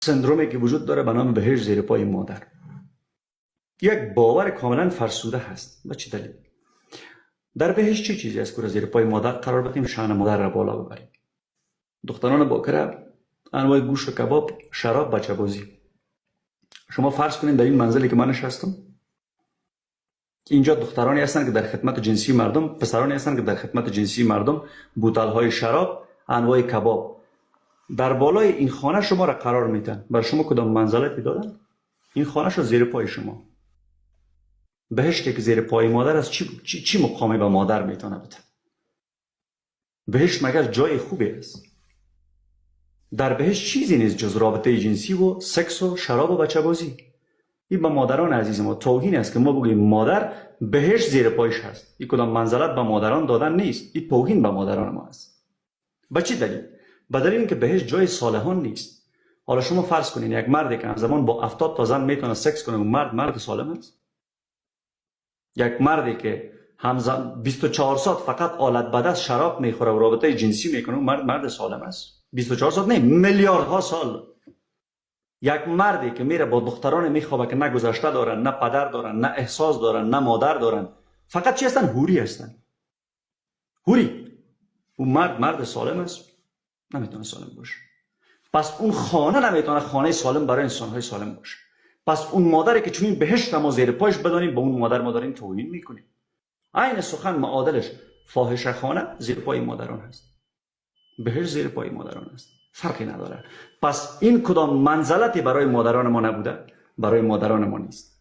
سندرومی که وجود داره به نام بهشت زیر پای مادر، یک باور کاملا فرسوده هست. به چه دلیل؟ در بهشت چه چیزی است که زیر پای مادر قرار بدیم، شأن مادر را بالا ببریم؟ دختران باکره، انواع گوشت و کباب، شراب، بچه بازی. شما فرض کنید در این منزلی که من نشستم، اینجا دخترانی هستند که در خدمت جنسی مردم، پسرانی هستند که در خدمت جنسی مردم، بوتل های شراب، انواع کباب. در بالای این خانه شما را قرار میدن. بر شما کدام منزلتی دادن؟ این خانه شد زیر پای شما. بهشت که زیر پای مادر است چی مقامی به مادر میتونه بده؟ بهشت مگر جای خوبی است؟ در بهشت چیزی نیست جز رابطه جنسی و سکس و شراب و بچه بازی. این به مادران عزیز ما توهین است که ما بگوییم مادر بهشت زیر پایش هست. این کدام منزلت به مادران دادن نیست، این توهین به مادران ما است. به چی دلیل؟ به دلیل اینکه بهشت جای صالحان نیست. حالا شما فرض کنین یک مردی که همزمان با 70 تا زن میتونه سکس کنه، اون مرد مرد سالم است؟ یک مردی که همزمان 24 ساعت فقط آلت به دست شراب میخوره و رابطه جنسی میکنه، اون مرد مرد سالم است؟ 24 ساعت نه، میلیاردها سال. یک مردی که میره با دختران میخوابه که نه گذشته دارن، نه پدر دارن، نه احساس دارن، نه مادر دارن، فقط چی هستن؟ حوری هستن، حوری. اون مرد مرد سالم است؟ نمیتونه سالم باشه. پس اون خانه نمیتونه خانه سالم برای انسانهای سالم باشه. پس اون مادری که چنین بهشت ما زیر پاش بدانیم، به اون مادر ما داریم توهین میکنیم. عین سخن معادلش فاحشه خانه زیر پای مادران هست، بهشت زیر پای مادران است، فرقی نداره. پس این کدام منزلتی برای مادران ما نبوده، برای مادران ما نیست.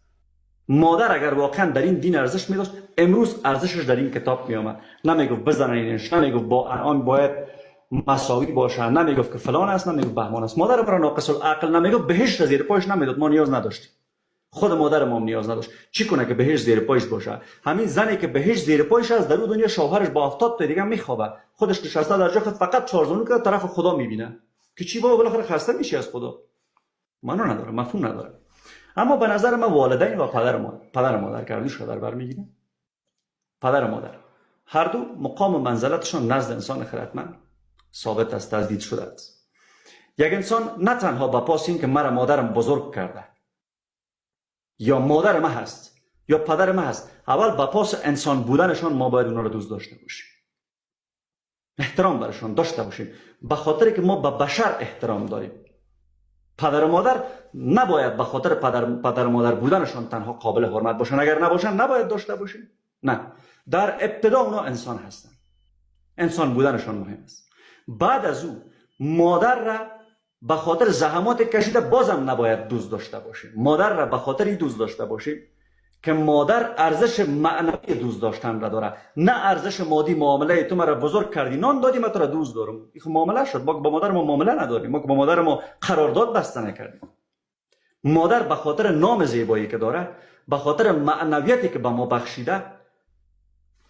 مادر اگر واقعا در این دین ارزش میداشت، امروز ارزشش در این کتاب میآمد. نمیگفت بزنینش، نمیگفت با انعام باید مساوی باشه، نمیگفت که فلان است، نمیگفت بهمان است. مادر برای ناقص العقل نمیگفت، بهشت زیر پایش نمیداد. ما نیاز نداشتیم، خود مادر ما نیاز نداشت. چی کنه که بهشت زیر پایش باشه؟ همین زنی که بهشت زیر پایش است، در دنیا شوهرش با 70 تا دیگه میخوابه، خودش نشسته در جای خود فقط چهار زانو که طرف خدا میبینه که چی بابا، بالاخره خسته میشی از خدا. معنا نداره، مفهوم نداره. اما به نظر من والدین و پدر مادر، پدر مادر که هر در بر میگیره، پدر مادر هر دو مقام و منزلتشان نزد انسان خردمند ثابت است، تثبیت شده است. یک انسان نه تنها به پاس این که مرا مادرم بزرگ کرده یا مادر ما هست یا پدر ما هست، اول به پاس انسان بودنشان ما باید اونا رو دوست داشته باشیم، احترام برشان داشته باشیم، به خاطر که ما به بشر احترام داریم. پدر و مادر نباید به خاطر پدر و مادر بودنشان تنها قابل حرمت باشن. اگر نباشن نباید داشته باشیم. نه، در ابتدا اونا انسان هستن، انسان بودنشان مهم است. بعد از او مادر را به خاطر زحمات کشیده بازم نباید دوست داشته باشیم. مادر را به خاطر دوست داشته باشیم که مادر ارزش معنوی دوست داشتن را داره، نه ارزش مادی. معامله تو مرا بزرگ کردی، نان دادی، من تو را دوست دارم، این خب معامله شد. ما با مادر ما معامله نداریم، ما با مادر ما قرارداد بسته نکردیم. مادر به خاطر نام زیبایی که داره، به خاطر معنویتی که به ما بخشیده،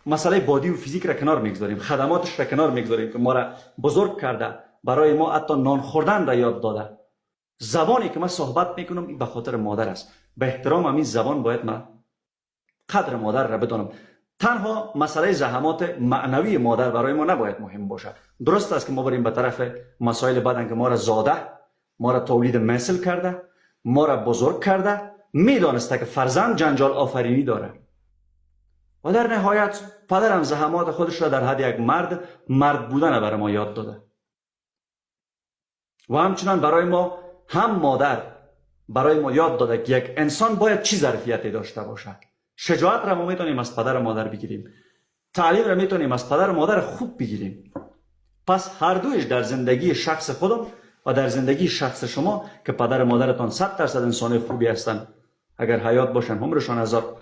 مسئله body و فیزیک را کنار میگذاریم، خدماتش را کنار میگذاریم که ما را بزرگ کرده، برای ما حتی نان خوردن را یاد داده. زبانی که من صحبت میکنم این به خاطر مادر است. به احترام همین زبان باید من قدر مادر را بدانم. تنها مسئله زحمات معنوی مادر برای ما نباید مهم باشد. درست است که ما بریم به طرف مسائل بدن که ما را زاده، ما را تولید مثل کرده، ما را بزرگ کرده، میدانسته که فرزند جنجال آفرینی داره. و در نهایت پدرم زحمات خودش را در حد یک مرد، مرد بودن برای ما یاد داده. و همچنان برای ما هم مادر برای ما یاد داده که یک انسان باید چی ظرفیتی داشته باشد. شجاعت را ما میتونیم از پدر و مادر بگیریم، تعلیم را میتونیم از پدر و مادر خوب بگیریم. پس هر دویش در زندگی شخص خودم و در زندگی شخص شما که پدر و مادرتان 100% انسان خوبی هستند، اگر حیات باشن، عمرشان هزار،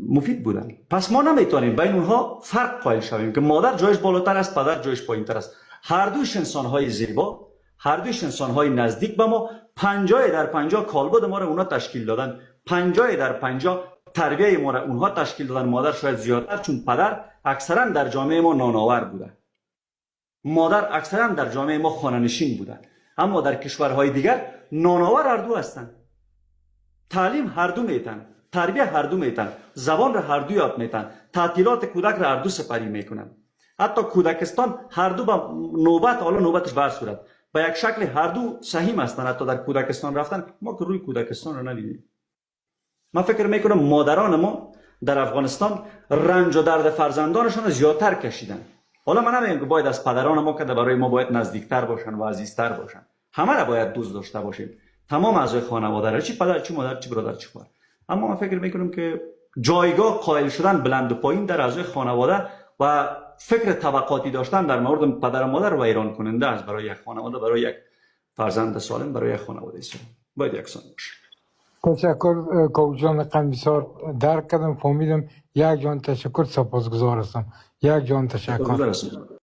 مفید بودن. پس ما نمیتونیم بین اونها فرق قائل شویم که مادر جایش بالاتر است، پدر جایش پایینتر است. هر دویش انسان های زیبا، هر دویش انسان های نزدیک به ما، 50 در 50 کالبد ما را اونا تشکیل دادن، 50 در 50 تربیه ما را اونها تشکیل دادن. مادر شاید زیادتر، چون پدر اکثرا در جامعه ما نانآور بوده، مادر اکثرا در جامعه ما خانه نشین بوده. اما در کشورهای دیگر نانآور هر دو هستند، تعلیم هر دو میتن، تربیه هر دو میتن، زبان را هر دو یاد میتن، تعطیلات کودک را هر دو سپری میکنن، حتی کودکستان هر دو با نوبت، حالا نوبتش بر صورت به یک شکل هر دو سهیم هستند. حتی در کودکستان رفتن ما که روی کودکستان رو ندیدیم. من فکر میکنم مادران ما در افغانستان رنج و درد فرزندانشان رو زیادتر کشیدن. حالا من نمیگم که باید از پدران ما که برای ما باید نزدیکتر باشن و عزیزتر باشن، همه را باید دوست داشته باشیم، تمام اعضای خانواده را، چی پدر چی مادر چی برادر چی خواهر. اما من فکر میکنم که جایگاه قائل شدن بلند و پایین در اعضای خانواده و فکر طبقاتی داشتن در مورد پدر و مادر ویران کننده است برای یک خانواده، برای یک فرزند سالم، برای یک خانواده سالم باید یکسان باشه. تشکر کاوه جان، بسیار درک کردم، فهمیدم. یک جان تشکر، سپاسگزار هستم. یک جان تشکر. سپاسگزار هستم.